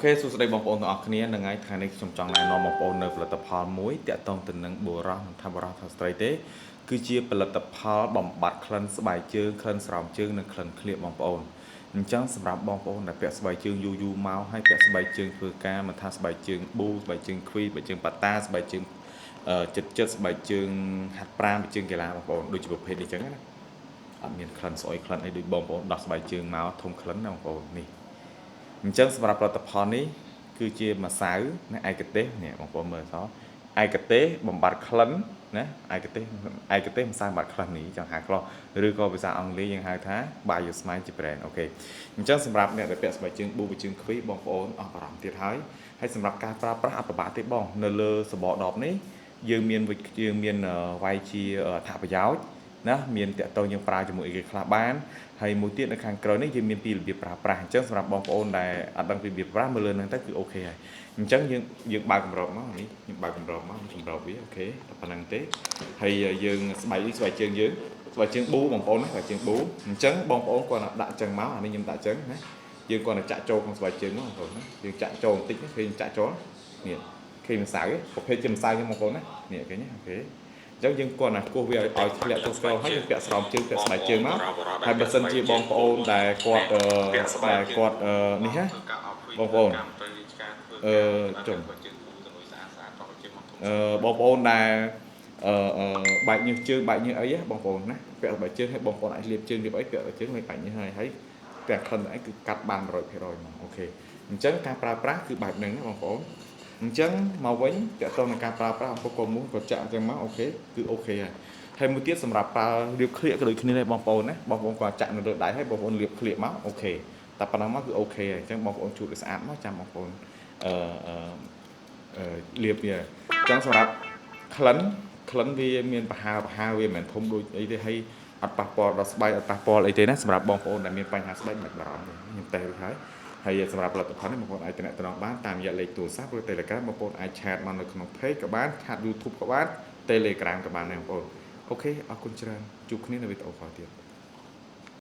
OK សួស្តីបងប្អូនទាំងអស់គ្នានឹងហើយថ្ងៃនេះខ្ញុំចង់ណែនាំបងប្អូននៅផលិតផលមួយតាក់ទងទៅនឹងបុរសមិនថាបុរសថាស្ត្រីទេគឺជាផលិតផលបំបត្តិក្លិនស្បែកជើងក្លិនស្រោមជើងនិងក្លិនក្លៀកបងប្អូនអញ្ចឹងសម្រាប់បងប្អូនដែលពាក់ស្បែកជើងយូរយូរមកហើយពាក់ស្បែកជើងធ្វើការមិនថាស្បែកជើងប៊ូស្បែកជើងខ្វីស្បែកជើងប៉ាតាស្បែកជើងចិត្តចិត្តស្បែកជើងហាត់ប្រាណស្បែកជើងកីឡាបងប្អូនដូចជាប្រភេទនេះអញ្ចឹងណាអត់មានក្លិនស្អុយក្លិនអីដូចបងប្អូនដោះស្បែកជើងមកធំក្លិនណាបងប្អូននេះ អញ្ចឹងសម្រាប់ផលិតផលនេះគឺជាម្សៅណាឯកទេសនេះបងប្អូនមើលអសឯកទេសបំបត្តិក្លិនណាឯកទេសឯកទេសម្សៅបំបត្តិក្លិននេះចង់ហៅខ្លះឬក៏ភាសាអង់គ្លេសយើងហៅថា Biosmile ជា brand OK អញ្ចឹងសម្រាប់អ្នកដែលពាក់ស្បែកជើងប៊ូជើងខ្វីបងប្អូនអស់បារម្ភទៀតហើយហើយសម្រាប់ការប្រើប្រាស់អត់ពិបាកទេបងនៅលើសបកដបនេះយើងមានយើងមានវាយជាអត្ថប្រយោជន៍ណាមានតាក់ទងយើងប្រើជាមួយអីគេខ្លះបានហើយមួយទៀតនៅខាងក្រោយនេះយើងមានពីរបៀបប្រើប្រាស់អញ្ចឹងសម្រាប់បងប្អូនដែលអត់ដឹងពីរបៀបប្រើប្រាស់មើលលើហ្នឹងទៅគឺ OK ហើយអញ្ចឹងយើងយើងបើកកម្របមកនេះយើងបើកកម្របមកកម្របវា OK តែប៉ុណ្្នឹងទេហើយយើងស្បែកនេះស្បែកជើងយើងស្បែកជើងប៊ូបងប្អូនណាស្បែកជើងប៊ូអញ្ចឹងបងប្អូនគាត់ដាក់ចឹងមកអានេះខ្ញុំដាក់ចឹងណាយើងគាត់ចាក់ចូលក្នុងស្បែកជើងមកបងប្អូនណាយើងចាក់ចូលបន្តិចឃើញចាក់ចូលនេះឃើញម្សៅប្រភេទជាម្សៅហ្នឹងបងប្អូនណានេះឃើញទេ OK អញ្ចឹងយើងគាត់ណាគោះវាឲ្យឲ្យធ្លាក់ទៅស្ករហើយយើងពាក់ស្រោមជើងពាក់ស្បែកជើងមកហើយបើសិនជាបងប្អូនដែលគាត់ដែលគាត់នេះណាបងប្អូនអឺចុំអឺបងប្អូនដែលអឺអឺបែកញើសជើងបែកញើសអីបងប្អូនណាពាក់ស្បែកជើងឲ្យបងប្អូនអាចលាបជើងលាបអីពាក់ជើងមិនបែកញើសហើយហើយទាំងក្លិនអីគឺកាត់បាន100%ហ្មង OK អញ្ចឹងការប្រើប្រាស់គឺបែបហ្នឹងណាបងប្អូនអញ្ចឹងមកវិញតើតើនឹងការប្រើប្រាស់អំពូកមូសក៏ចាក់អញ្ចឹងមក OK គឺ OK ហើយហើយមួយទៀតសម្រាប់ប្រើលាបក្លៀកក៏ដូចគ្នាដែរបងប្អូនណាបងប្អូនគាត់ចាក់នៅលើដៃហើយបងប្អូនលាបក្លៀកមក OK តែប៉ុណ្ណឹងមកគឺ OK ហើយអញ្ចឹងបងប្អូនជូតឲ្យស្អាតមកចាំបងប្អូនអឺអឺលាបវាអញ្ចឹងសម្រាប់ក្លិនក្លិនវាមានប្រហើប្រហើវាមិនមែនធំដូចអីទេហើយអត់ប៉ះពាល់ដល់ស្បែកអត់ប៉ះពាល់អីទេណាសម្រាប់បងប្អូនដែលមានបញ្ហាស្បែកមិនបារម្ភទេខ្ញុំតេស្តរួចហើយហើយសម្រាប់ផលិតផលនេះបងប្អូនអាចទំនាក់ទំនងបានតាមរយៈលេខទូរស័ព្ទឬ Telegram បងប្អូនអាច chat មកនៅក្នុង page ក៏បាន chat YouTube ក៏បាន Telegram ក៏បានដែរបងប្អូន OK អរគុណច្រើនជួបគ្នានៅវីដេអូក្រោយទៀត។